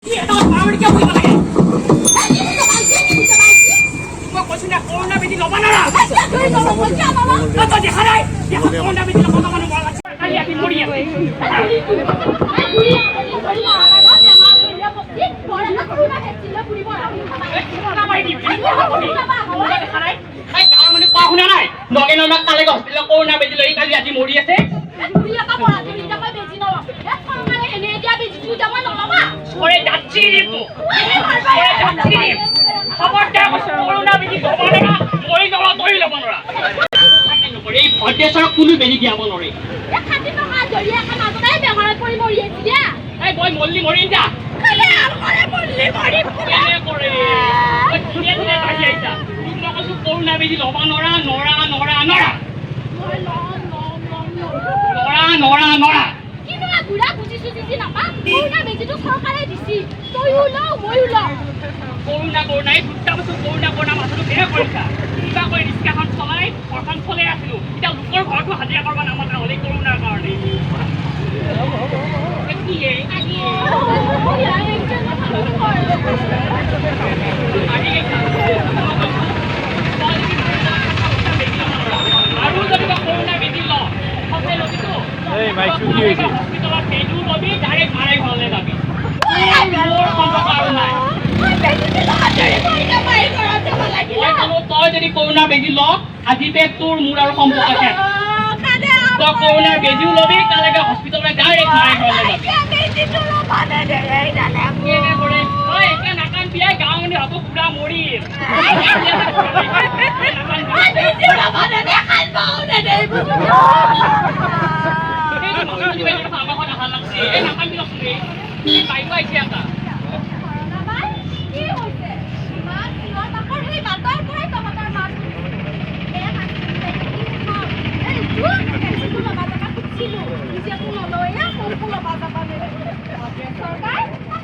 কি এটা পাৱৰ কিয় কৰিব লাগে? মই কৈছো না, কৰোণা বেজি ল'ব নোৱাৰা। তই দেখা নাই? দেখা, কৰোণা বেজি ল'ব মানুহ মৰা লাগছে। কালি ৰাতি মৰি আছে। মাৰি দিম। দেখা নাই? এই গাঁৱৰ মানুহ কোৱা শুনা নাই? নগেনৰ মাক কালে হস্পিটেলত কৰোণা বেজি লৈ কালি ৰাতি মৰি আছে। চৰে যাচ্ছি দিম তোক, চৰে যাচ্ছি দিম। খবৰদাৰ কৈছো, কৰোণা বেজি ল'ব নোৱাৰা। মৰি যাব, তই ল'ব নোৱাৰা। এই ভদ্ৰেশ্বৰক কোনো বেজি দিয়াব নোৱাৰে। এই বই মল্লি মৰিম যা। কেনে কৰে? ধুনীয়া ধুনীয়া বাঢ়ি আহিছা। তোক মই কৈছো, কৰোণা বেজি ল'ব নোৱাৰা, নোৱাৰা, নোৱাৰা, নোৱাৰা, নোৱাৰা, নোৱাৰা, নোৱাৰা। বুঢ়া বুজি চুজি নাপা। কৰোণা বেজিটো চৰকাৰে দিছি, তইও লওঁ, ময়ো লওঁ। কৰোণা, কৰোণা, এই দুটা বছৰ কৰোণা কৰোণা মাথাটো বেয়া কৰিছা। কিবা কৰি ৰিক্সাখন চলাই ঘৰখন চলাই আছিলো। এতিয়া লোকৰ ঘৰতো হাজিৰা কৰিব নামাতা হ'ল এই কৰোণাৰ কাৰণে। কি হে? আহি গৈছা। আৰু যদি তই কৰোণা বেজি ল, সঁচাই ল'বিতো? এই মাইকটো কি হৈছে? হস্পিটেলত বেজো ল'বি, ডাইৰেক্ট মাৰে ঘৰলৈ যাবি। মোৰ সম্পৰ্ক আৰু নাই। মই ক'লো, তই যদি কৰোণাৰ বেজি ল, আজি পে তোৰ মোৰ আৰু সম্পৰ্ক শেষ। তই কৰোণাৰ বেজিও ল'বি, কালৈকে হস্পিটেললৈ ডাইৰেক্ট মাৰে ঘৰলৈ যাবি। কেনে কৰে? ঐ, এতিয়া নাকান্দিবি। গাঁৱৰ মানুহে ভাবো পুৰা মৰিল। সেইটো মাজুলী বাইদেউ দেখোন আমাৰ ঘৰত অহা লাগছে। এই নাকান্দিবি ৰচোন। এই বাইদেউ আহিছে এটা। কি হৈছে? ইমান চিঞৰ বাখৰ? সেই বাটৰ পৰাই তহঁতৰ মাত শুনিছো। ভেকচিনটো ল'বা যাবা খুজিছিলো, নিজেতো নলয়ে, মোকো ল'বা যাবা চৰকাৰ।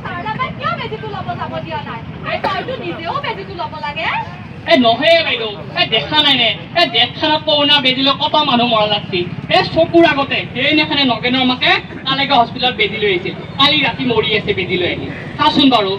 চৰকাৰে কিয় বেজিটো ল'ব যাব দিয়া নাই? আৰু তইতো নিজেও বেজিটো ল'ব লাগে। এই নহয় বাইদেউ, এই দেখা নাই নে? এই দেশখনত কৰোণা বেজি লৈ কত মানুহ মৰা লাগছি। এই চকুৰ আগতে সেইদিনাখনে নগেনৰ মাকে কালেকে হস্পিটেলত বেজি লৈ আহিছিল। কালি ৰাতি মৰি আছে বেজি লৈ আহি। চাচোন বাৰু।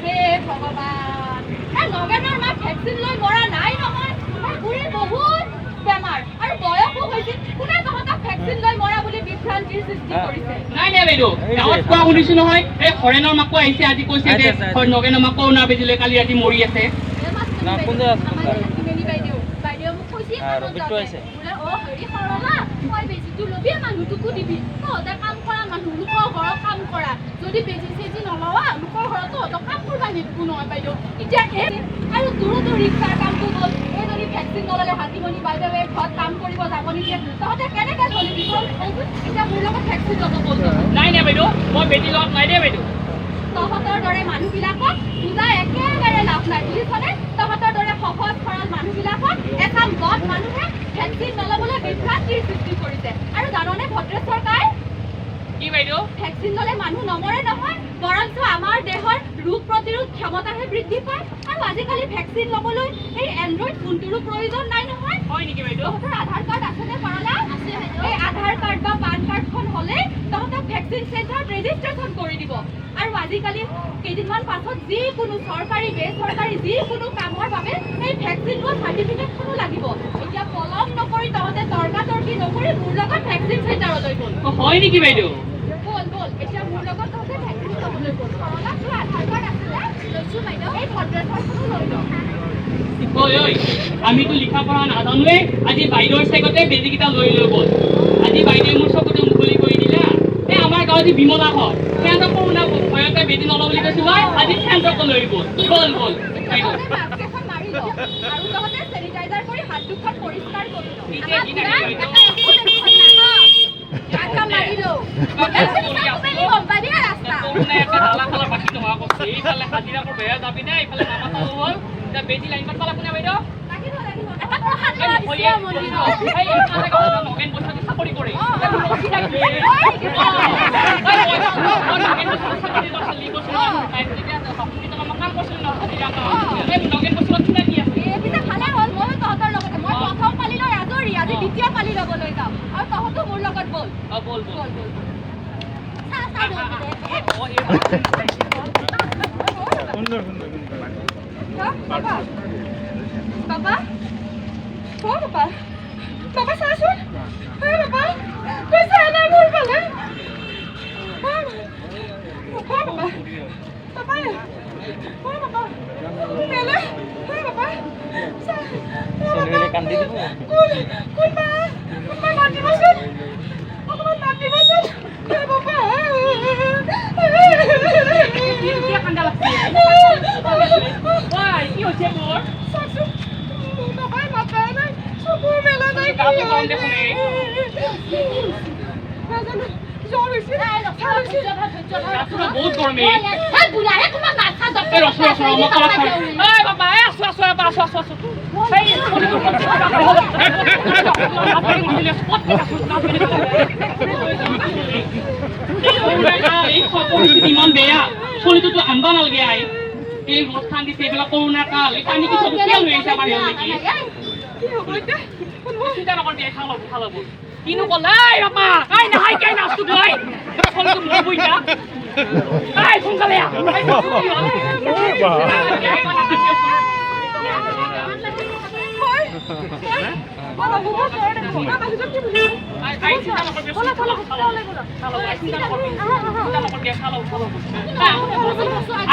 হে ভগৱান! এই নগেনৰ মাক ভেকচিন লৈ মৰা নাই নহয়। এই বুঢ়ীৰ বহুত বেমাৰ আৰু বয়সো হৈছিল। কোনে তহঁতক ভেকচিন লৈ মৰা বুলি বিভ্ৰান্তিৰ সৃষ্টি কৰিছে? নাই নাই বাইদেউ, গাঁৱত কোৱা শুনিছো নহয়। এই হৰেণৰ মাকো আহিছে আজি, কৈছে যে নগেনৰ মাক কৰোণা বেজি লৈ কালি ৰাতি মৰি আছে। এই মাষ্টৰনী না, বাইদেউ, কোন জেগাত আছে, কোন আমাৰ জেগাত? হাতীমেলি বাইদেউ, বাইদেউ মোক কৈছিল হা, কামত ৰবিটো যাওঁতে। আহিছে। বোলে, অ হেৰি সৰলা, তই বেজিটো ল'বি, মানুহটোকো দিবি। তহঁতে কাম কৰা মানুহ, লোকৰ ঘৰত কাম কৰা, যদি বেজি চেজি নলৱা, লোকৰ ঘৰত তহঁতক কাম কৰবা নিদিব নহয় বাইদেউ। এতিয়া এই আৰু তোৰোতো ৰিক্সাৰ কামটো গ'ল। এই যদি ভেকচিন নল'লে হাতীমণি বাইদেৱে ঘৰত কাম কৰিব যাব নিদিয়ে। তহঁতে কেনেকে চলিবি কচোন? এতিয়া মোৰ লগত ভেকচিন ল'ব ব'ল তহঁত। নাই নাই বাইদেউ, মই বেজি লোৱাত নাই দেই বাইদেউ। তহঁতৰ দৰে মানুহবিলাকক বুজাই একেবাৰে লাভ নাই, বুজিছনে? তহঁতৰ দৰে সহজ সৰল মানুহবিলাকক এচাম বদ মানুহে ভেকচিন নল'বলৈ বিভ্ৰান্তিৰ সৃষ্টি কৰিছে। আৰু জাননে ভদ্ৰেশ্বৰ কাই? কি বাইদেউ? ভেকচিন ল'লে মানুহ নমৰে নহয়, বৰঞ্চ আমাৰ দেহৰ ৰোগ প্ৰতিৰোধ ক্ষমতাহে বৃদ্ধি পায়। আৰু আজিকালি ভেকচিন ল'বলৈ এই এণ্ড্ৰইড ফোনটোৰো প্ৰয়োজন নাই নহয়। হয় নেকি বাইদেউ? তহঁতৰ আধাৰ কাৰ্ড আছেনে সৰলা? এই আধাৰ কাৰ্ড বা পান কাৰ্ডখন হ'লে তহঁতক ভেকচিন চেণ্টাৰত ৰেজিষ্ট্ৰেশ্যন কৰি দিব। আৰু আজিকালি কেইদিনমান পাছত যিকোনো চৰকাৰী বেচৰকাৰী যিকোনো কামৰ বাবে এই ভেকচিন লোৱা চাৰ্টিফিকেটখনো লাগিব। এতিয়া পলম নকৰি, তহঁতে তৰ্কাতৰ্কি নকৰি মোৰ লগত ভেকচিন চেণ্টাৰলৈ ব'ল। অ, হয় নেকি বাইদেউ? ব'ল ব'ল, এতিয়া মোৰ লগত তহঁতে ভেকচিন ল'বলৈ ব'ল। সৰলা, তোৰ আধাৰ কাৰ্ড আছেনে? লৈছোঁ বাইদেউ। এই ভদ্ৰেশ্বৰখনো লৈ ল। ঐ ঐ, আমিতো লিখা পঢ়া নাজানোৱে। আজি বাইদেউৰ চেগতে বেজীকেইটা লৈ লৈ গ'ল। আজি বাইদেৱে মোৰ চকুটো মুকলি কৰি দিলা। এই আমাৰ গাঁৱত যি বিমলাহঁত, সিহঁতক কৰোণা ভয়তে বেজি নলওঁ বুলি কৈছো মই। আজি সিহঁতকো লৈ গ'ল। গ'ল গ'ল বাইদেউ। তহঁতে মাস্ক এখন মাৰি ল আৰু তহঁতে চেনিটাইজাৰ কৰি হাত দুখন পৰিষ্কাৰ কৰি ল। কি যে আমাৰ কি খুৰা থাকে বাইদেউ? এটা একো টেনচন নাই। আঠা মাৰি ল। গম পাবি ৰাস্তা। কৰোণাই একে জ্বালা খালা বাকী নোহোৱা কৰিছে। এইফালে হাজিৰা কৰিব যাবি নে, এইফালে নামাতাও হ'ল। এতিয়া বেজি লাইন পাতবা লাগব নে বাইদেউ? লাগিব লাগিব। এটা প্ৰসাদ এই লোৱা নকৰিয়ে, দিছে মন্দিৰত। এই এইফালে গাঁৱত নগেন বৈশ্যে চাকৰি কৰে। এই মোৰ লগত চিনাকি। এই মই নগেন বৈশ্যৰ চাকৰি কৰিছিলোঁ, কৰিছিলোঁ। তেতিয়া হস্পিটেলত মই কাম কৰিছিলোঁ নহয়, হাজিৰা কাম। এই নগেন বৈশ্যৰ চিনাকি আছে। এই পিছে ভালে হ'ল, ময়ো তহঁতৰ লগতে। মই প্ৰথম পালি লৈ আজৰি, আজি দ্বিতীয় পালি ল'বলৈ যাওঁ। আৰু তহঁতো মোৰ লগত ব'ল। অ, ব'ল ব'ল। ব'ল ব'ল। চা চা। অ, এই পাপা, পাপা, অ পাপা, পাপা চাচোন। হে পাপা, তই চা নাই মোৰ ফালে। অ পাপা, পাপা, অ পাপা, মেলে। হে পাপা, চা। কান্দি দিব। কোন কোনবা কোনবা মাতিবচোন, অকণমান মাতিবচোন। হে পাপা। কি কান্দা লাগছে? ঐ, কি হৈছে তোৰ? চাচোন, পাপাই মাতা নাই, চকু মেলা নাই। গাটো গৰম দেখোন এই। নাজানো, জ্বৰ হৈছে, ভাল হৈছে। গাটো বহুত গৰম এই। এই বুঢ়াহে তোমাৰ নাচা। এই ৰচো ৰচো, মই কলাক। এই বাবা, এই আছো আছো, বাবা, আছো আছো আছো। এই চলিটো পৰিস্থিতি ইমান বেয়া, চলিটোতো আনবা নালাগে আই। এই ৰ'দ খান দিছে, এইবিলাক কৰোণা কাল, এই পানী কি চব কিয় লৈ আহিছে আমাৰ নেকি? কি হ'ব এতিয়া? চিন্তা নকৰবি, খাল হ'ব, খাল হ'ব। কিনো ক'লে? এই বাপা, এই নাহাই কেই নাচটো গৈ চলিটো মৰব এতিয়া। এই সোনকালে আহ।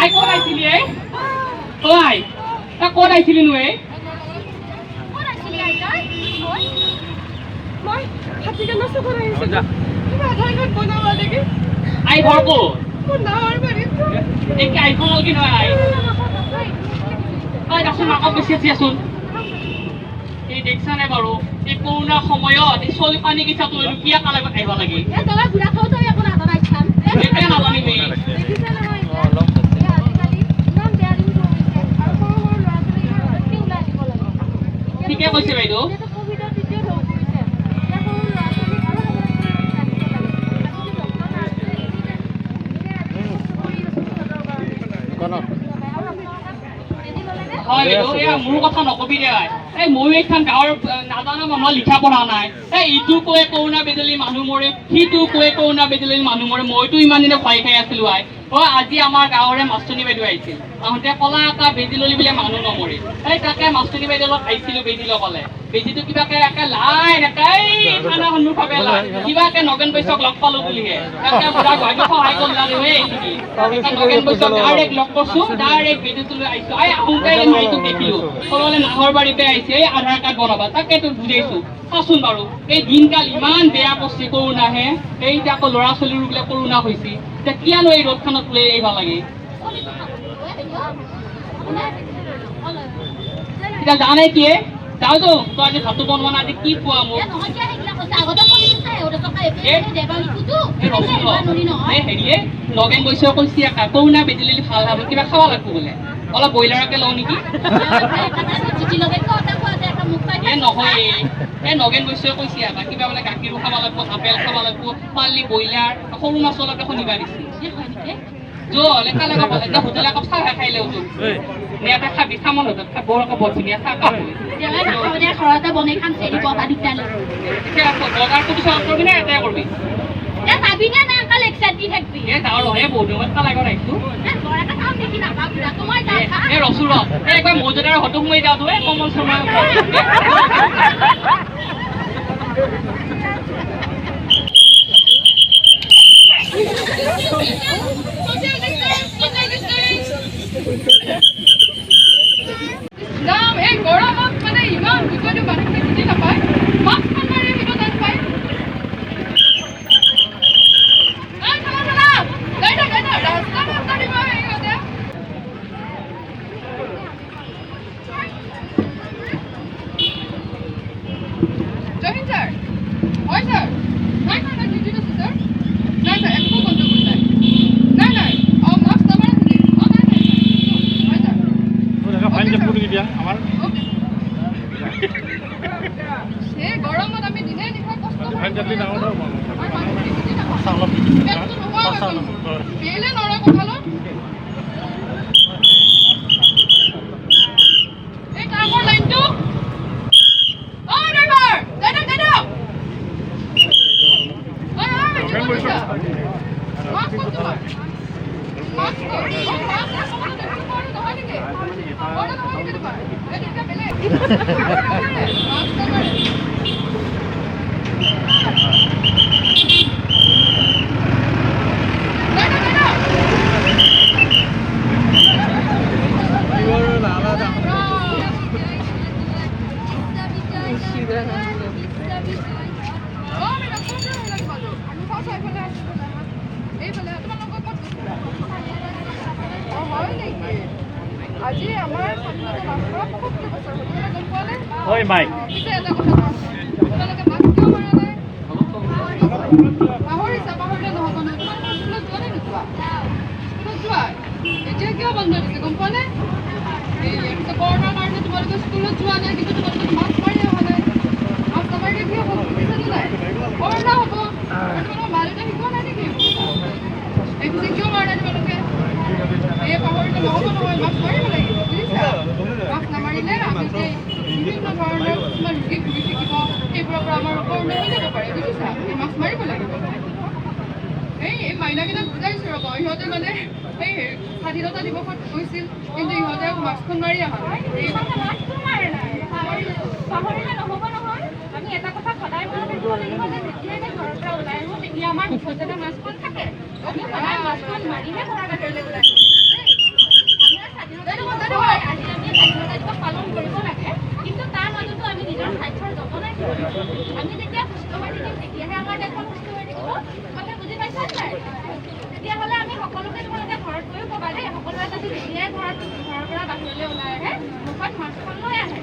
I, ক'ত আহিছিলি এই? অ আই, তই ক'ত আহিছিলি নো এই? মই হাতীকানা চকুত আহিছিলোঁ, কিবা আধাৰ কাৰ্ড বনাব নেকি। আই, ঘৰ ক'ত? মোৰ নাহৰ বাৰীত। এই কি আইফোন হ'ল কি নহয় আই? ঐ দেচোন, মাকক বেছি আছিয়াচোন। এই দেখছা নাই বাৰু, এই কৰোণাৰ সময়ত এই চলি পানী কেইচাটো লৈ কিয় কালাগত আহিব লাগে? এতিয়া নাজানিবি। দেখিছে নহয় এতিয়া আজিকালি ইমান বেয়া দিন পৰিছে আৰু সৰু সৰু ল'ৰা ছোৱালীক ৰ'দত ওলাই আহিব লাগে। ঠিকে কৈছে বাইদেউ। এতিয়াতো কভিডৰ তৃতীয় ঢৌ পৰিছে, এতিয়া সৰু ল'ৰা ছোৱালীক আৰু সাৱধান কৰি ৰাখিব লাগে। আজিতো ডক্তৰ নাৰ্ছে এনি টাইম দিনে ৰাতিয়ে কষ্ট কৰি আছে সিহঁতৰ কাৰণে। আৰু আপোনালোকে বেজি ল'লেনে? হয় বাইদেউ, এয়া মোৰ কথা নকবি দে। এই ময়ো এইখন গাঁৱৰ নাজানা মানুহৰ, লিখা পঢ়া নাই। এই ইটো কয় কৰোণা বেজলি মানুহ মৰে, সিটো কয় কৰোণা বেজলি মানুহ মৰে। মইতো ইমান দিনে ভয় খাই আছিলো আই। অ আজি আমাৰ গাঁৱৰে মাষ্টনী বাইদেউ আহিছিল, আহোঁতে কলা এটা বেজি ললি বোলে মানুহ নমৰে। এই তাকে মাষ্টনী বাইদেউ লগত আহিছিলো বেজি ল'বলে। বেজিটো কিবাকে একে লাইন একে এই থানা সন্মুখ লাই কিবাকে নগেন বৈশ্যক লগ পালো বুলিহে তাকে বুঢ়া গুৱাহাটী সহায় কৰিলা এইখিনি। নগেন বৈশ্যক ডাইৰেক্ট লগ কৰছো, ডাইৰেক্ট বেজিটো লৈ আহিছো। এই আহোঁতে এই মাইটোক দেখিলো, ক'লে নাহৰ বাৰীতে আহিছে, এই আধাৰ কাৰ্ড বনাবা। তাকে তোক বুজাইছো। চাচোন বাৰু, এই দিনকাল ইমান বেয়া পৰছি, কৰোণাহে। এই এতিয়া আকৌ ল'ৰা ছোৱালীৰো বোলে কৰোণা হৈছে। এতিয়া কিয়নো এই ৰ'দখনত লৈ আহিব লাগে? এতিয়া জানে কি যাওঁতো তই আজি ভাতটো বনোৱা নাই, আজি কি খোৱা মোক? এই হেৰিয়ে নগেন বৈশ্য কৈছে কৰোণা বেজি ল'লে ভাল হ'ব, কিবা খাব লাগিব বোলে। অলপ ব্ৰইলাৰকে লওঁ নেকি? এ নহয়, এই নগেন বৈশ্যই কৈছে একা কিবা বোলে গাখীৰো খাব লাগিব, আপেল খাব লাগিব, পাৰলি ব্ৰইলাৰ, সৰু মাছ অলপ শুনিবা দিছে। যো লেকা লেকা এতিয়া হোটেল একাপ চাহ খাই লওঁ তোৰ। নে এটা খাবি? চামন হোটেল বৰ আকৌ বৰ ধুনীয়া চাহ কাপ। ঘৰতে বনাই খাম। চেৰি বজাৰ দুটা এতিয়া বজাৰ কৰিবি, কৰিবি নে এটাই কৰিবি? যাবি নে না আংকাল লেকচাৰ দি থাকবি? এ যাওঁ ৰহে, বহুত দিন কালাই ঘৰত আহিছো। এ ৰচো ৰ, এই একবাৰ মৌজাদাৰৰ ঘৰতো সোমাই যাওঁ তো। এই কমল শৰ্মা। দাম এই গৰমত মানে ইমান বুজনি, মানুহখিনি বুজি নাপায়। মাস্কখন মাৰি আহিব টান পায়। এই ঠেলা ঠেলা, গাড়ী থাক, গাড়ী থাক, ৰাস্তা ৰাস্তা দিব ইহঁতে। জয় হিন্দ ছাৰ। হয় ছাৰ। নাই ছাৰ, নাই, ডিউটিত আছোঁ ছাৰ। নাই ছাৰ, একো গণ্ডগোল নাই। নাই নাই, অঁ, মাস্ক নামাৰা নেকি? অঁ, নাই নাই ছাৰ। হয় ছাৰ। ফাইন কৰি দিয়া আমাৰ। অ'কে। সেই গৰমত আমি দিনে নিশাই কষ্ট কৰি ফাইন কাটলি ডাঙৰ আছোঁ। আৰু মানুহখিনি বুজি নাপায়। অলপ পেটটো নোহোৱা হৈ গ'ল মোৰ। বেলে নৰয় কঁকালত। এই ট্ৰাকৰ লাইনটো। অ ড্ৰাইভাৰ, যাই থাক, যাই থাক। ঐ ঐ, এইটো ক'ত গৈছা? মাস্ক ক'ত তোমাৰ? মাস্ক ক'ত? অ, মাস্ক নথকা দেখোন। নামাৰে, মাস্ক নামাৰে। নাই নাই নাই নাই। অ মেডাম, ক'ৰ পৰা আহিলা তোমালোক? চাওঁ চাওঁ, এইফালে আহা, এইফালে আহা, এইফালে আহা। তোমালোকৰ ক'ত গৈছিলা? অ হয় নেকি? আজি আমাৰ স্বাধীনতা লাভ কৰা 75 বছৰ হ'ল, তোমালোকে গম পোৱা নে? ঐ মাইক। পিছে এটা কথা কোৱাচোন, তোমালোকে মাস্ক কিয় মাৰা নাই? পাহৰিছা? পাহৰিলে নহ'ব নহয়। তোমালোকৰ স্কুলত যোৱা নে নোযোৱা? স্কুলত যোৱা। এতিয়া কিয় বন্ধ দিছে গম পোৱা নে? এই পিছে কৰোণাৰ কাৰণে তোমালোকে স্কুলত যোৱা নাই, কিন্তু তোমালোকে মাস্ক মাৰি অহা নাই। মাস্ক নামাৰিলে কি হ'ব বুজিছানে নাই? কৰোণা হ'ব। আৰু তোমালোকৰ মা দেউতাই শিকোৱা নাই নেকি এইবোৰ? এই পিছে কিয় মাৰা নাই তোমালোকে? এই পাহৰিলে নহ'ব নহয়, মাস্ক মাৰিব লাগিব, বুজিছা? মাস্ক নামাৰিলে আমি যে বিভিন্ন ধৰণৰ কিছুমান ৰোগী ভুগি থাকিব, সেইবোৰৰ পৰা আমাৰ কৰোণা হৈ যাব পাৰে, বুজিছা? এই মাস্ক মাৰিব লাগিব। এই এই মাইনাকেইটাক বুজাইছোঁ ৰ'ব, ইহঁতে মানে এই স্বাধীনতা দিৱসত গৈছিল, কিন্তু ইহঁতে আকৌ মাস্কখন মাৰি অহা নাই। এই মাস্কটো মাৰে নাই। পাহৰিলে নহ'ব নহয়। আমি এটা কথা সদায় মনত ৰাখিব লাগিব যে যেতিয়াই আমি ঘৰৰ পৰা ওলাই আহোঁ, তেতিয়া আমাৰ মুখত যাতে মাস্কখন থাকে। আমি সদায় মাস্কখন মাৰিহে ঘৰৰ বাহিৰলৈ ওলাই আহোঁ দেই। আমাৰ স্বাধীনতা দিৱস হয়, আজি আমি স্বাধীনতা দিৱস পালন কৰিব লাগে, কিন্তু তাৰ মাজতো আমি নিজৰ স্বাস্থ্যৰ যতন ৰাখিব লাগিব। আমি যেতিয়া সুস্থ হৈ থাকিম, তেতিয়াহে আমাৰ দেশখন সুস্থ হৈ থাকিব। কথা বুজি পাইছা নাই? তেতিয়াহ'লে আমি সকলোকে, তোমালোকে ঘৰত গৈও ক'বা দেই, সকলোৱে যাতে যেতিয়াই ঘৰৰ পৰা বাহিৰলৈ ওলাই আহে, মুখত মাস্কখন লৈ আহে।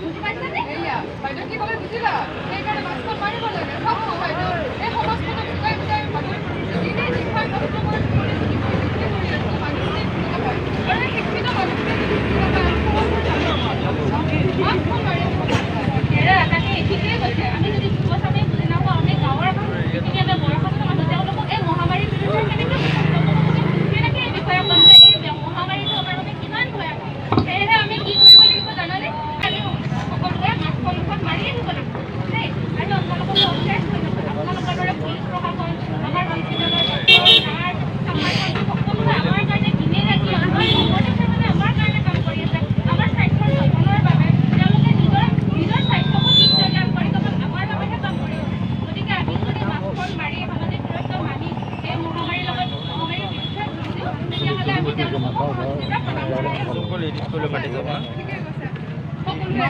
বুজি পাইছানে? এইয়া বাইদেউ কি ক'লে বুজিলা? সেইকাৰণে মাস্কখন মাৰিব লাগে। চাওক বাইদেউ, এই সমাজখনক বুজাই বুজাই ভাগৰি পৰিছে। দিনে নিশাই কষ্ট কৰি কৰি কৰি ডিউটি কৰি আছোঁ, মানুহখিনিয়ে বুজি নাপায়। আৰু এই শিক্ষিত মানুহখিনিয়ে যদি বুজি নাপায়, আমি সমাজৰ মাস্কখন মাৰি আহিব লাগে। হেৰা, তাকে ঠিকেই কৈছে। আমি যদি যুৱচামে বুজি নাপাওঁ, আমি গাঁৱৰ এখন যিখিনি আমি বয়সস্থ মানুহ, তেওঁলোকক এই মহামাৰীৰ বিৰুদ্ধে কেনেকৈ বুজাম? তেওঁলোকক কেনেকৈ এই বিষয়ে ক'ম যে এই মহামাৰীটো আমাৰ বাবে কিমান ভয়াৱহ? সেয়েহে আমি কি কৰিব লাগিব জানানে? আমি সকলোৱে মাস্কখন মুখত মাৰি আহিব লাগিব দেই। আৰু আপোনালোককো অশেষ ধন্যবাদ। আপোনালোকৰ দৰে পুলিচ প্ৰশাসন, আমাৰ হস্পিটেলৰ ডক্টৰ, নাৰ্ছ, চাফাই কৰ্মী সকলোৱে আমাৰ কাৰণে দিনে ৰাতি আমাৰ লগতে মানে আমাৰ কাৰণে কাম কৰি আছে। আমাৰ স্বাস্থ্যৰ যতনৰ বাবে তেওঁলোকে নিজৰ নিজৰ স্বাস্থ্যকো তুচ্ছ জ্ঞান কৰি কেৱল আমাৰ বাবেহে কাম কৰি আছে। গতিকে আমি যদি মাস্কখন মাৰি, সামাজিক দূৰত্ব মানি এই মহামাৰীৰ লগত, মহামাৰীৰ বিৰুদ্ধে যুঁজ দিওঁ, তেতিয়াহ'লে আমি তেওঁলোককো সহযোগিতা প্ৰদান কৰাই হ'ব। ঠিকেই কৈছে। সকলোৱে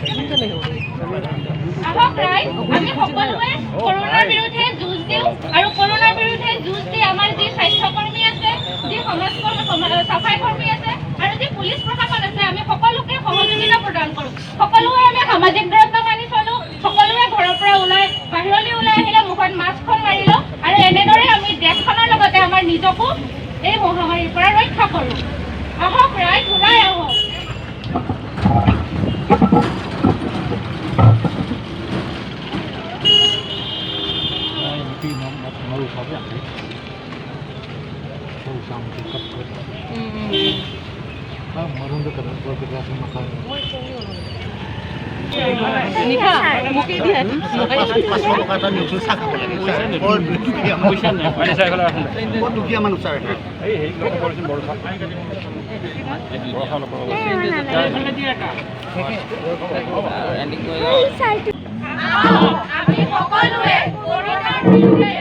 আহক ৰাইজ, আমি সকলোৱে কৰোণাৰ বিৰুদ্ধে যুঁজ দিওঁ আৰু কৰোণাৰ বিৰুদ্ধে যুঁজ দি আমাৰ যি স্বাস্থ্যকৰ্মী আছে, যি সমাজকৰ্মী, চাফাই কৰ্মী আছে আৰু যি পুলিচ প্ৰশাসন আছে, আমি সকলোকে সহযোগিতা প্ৰদান কৰোঁ। সকলোৱে আমি সামাজিক দূৰত্ব মানি চলোঁ, সকলোৱে ঘৰৰ পৰা ওলাই বাহিৰলৈ ওলাই আহিলে মুখত মাস্কখন মাৰি লওঁ আৰু এনেদৰে আমি দেশখনৰ লগতে আমাৰ নিজকো এই মহামাৰীৰ পৰা ৰক্ষা কৰোঁ। আহক ৰাইজ, ওলাই আহক। 500 টকা এটা নিউজ চাহ খাব লাগে ছাৰ। বৰ দুখীয়া মানুহ, বৰ দুখীয়া মানুহ ছাৰ। এই হেৰি লগ কৰিছিল বৰষা বৰষা লগ। আমি সকলোৱে কৰোণাৰ বিৰুদ্ধে